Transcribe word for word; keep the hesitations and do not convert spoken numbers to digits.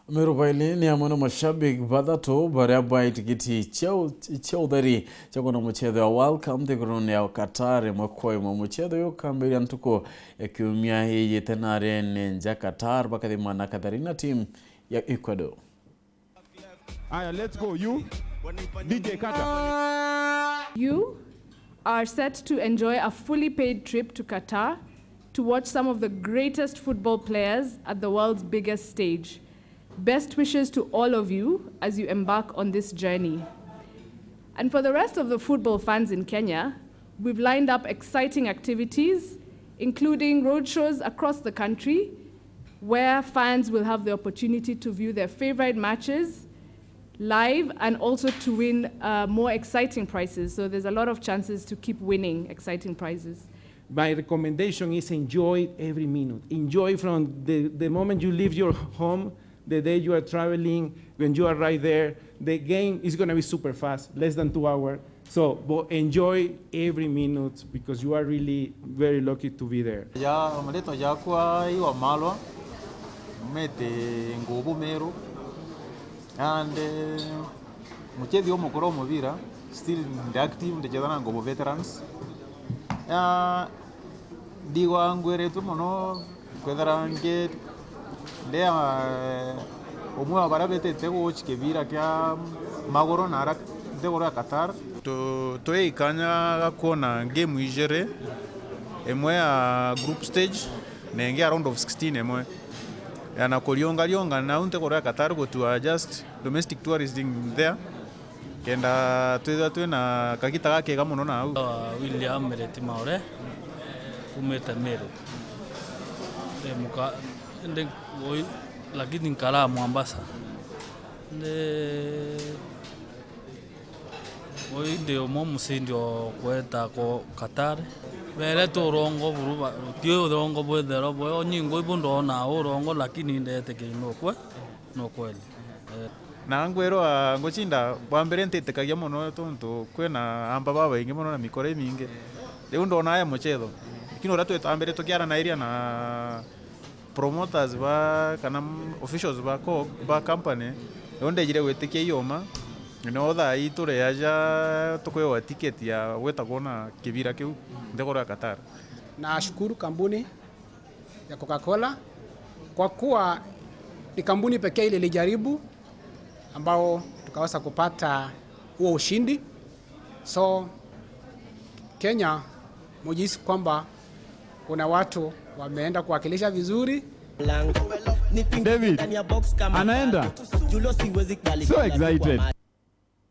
Meru baili ni amwe na mashabiki bathatu baria bai tikiti cia u-, cia utheri cia kwona mucetho wa World Cup nthigurune ya Qatar imwe kwa imwe. Mucetho uyu ukambiria ntuku ya kiumia iyite na arene nja Qatar bakathima na Katharina team ya Ecuador. Aya, let's go. You, D J Kata. You are set to enjoy a fully paid trip to Qatar to watch some of the greatest football players at the world's biggest stage. Best wishes to all of you as you embark on this journey. And for the rest of the football fans in Kenya, we've lined up exciting activities, including roadshows across the country, where fans will have the opportunity to view their favorite matches live and also to win, uh, more exciting prizes. So there's a lot of chances to keep winning exciting prizes. My recommendation is enjoy every minute. Enjoy from the, the moment you leave your home, the day you are traveling, when you arrive there. The game is gonna be super fast, less than two hours. So, but enjoy every minute because you are really very lucky to be there. Ja, amaritwa jakwa i Wamalwa, mete Ngubu Meru, and, eh, muchethi umukuru wa mubira, still ndi active, ndicheza na Ngubu Veterans. Ya, ndigwa ngwiritwe mono kwithira ngi-, ndi, eh, umwe wa baria bitite guci kibira kia maguru na ara nthiguru ya Qatar. Tu-, twi ikanya ga kwona game ijiri, imwe ya group stage na ingi ya round of sixteen imwe. Ya na kuriunga riunga nau nthiguru ya Qatar gutua just domestic tourism there. Kenda twithirwa twina kagita gakega mono nau. William Mireti Maore, kumite Meru. Ndi muka-, ndi ui-, lakini nkaraa Mombasa. Ndi ui ndi umwe mucindi o kweta ko Qatar. Bere tu urongo buru ba-, ti urongo bwithero bwe, onyingo ibu ndona urongo, lakini ndetikia nukwe. Ni ukweli. Eh. Na ngwirwa ngucinda, bwa mbere ntitikagia mono tontu kwina amba babaingi mono na mikora imingi. Riu ndona aya mucetho. Lakini uria twitambire tukiaranairia na promoters ba, kana m-, officials ba co-, ba company, riu ndejire gwitikia ioma. No thaa ii turi aja tukwewa ticket ya gwita kwona kibira kiu nthiguru ya Qatar. Nashukuru kampuni ya Coca-Cola, kwa kuwa ni kampuni pekee ile ilijaribu, ambao tukaweza kupata huo ushindi. So, Kenya, mujihisi kwamba kuna watu wameenda kuwakilisha vizuri. David, anaenda. So excited.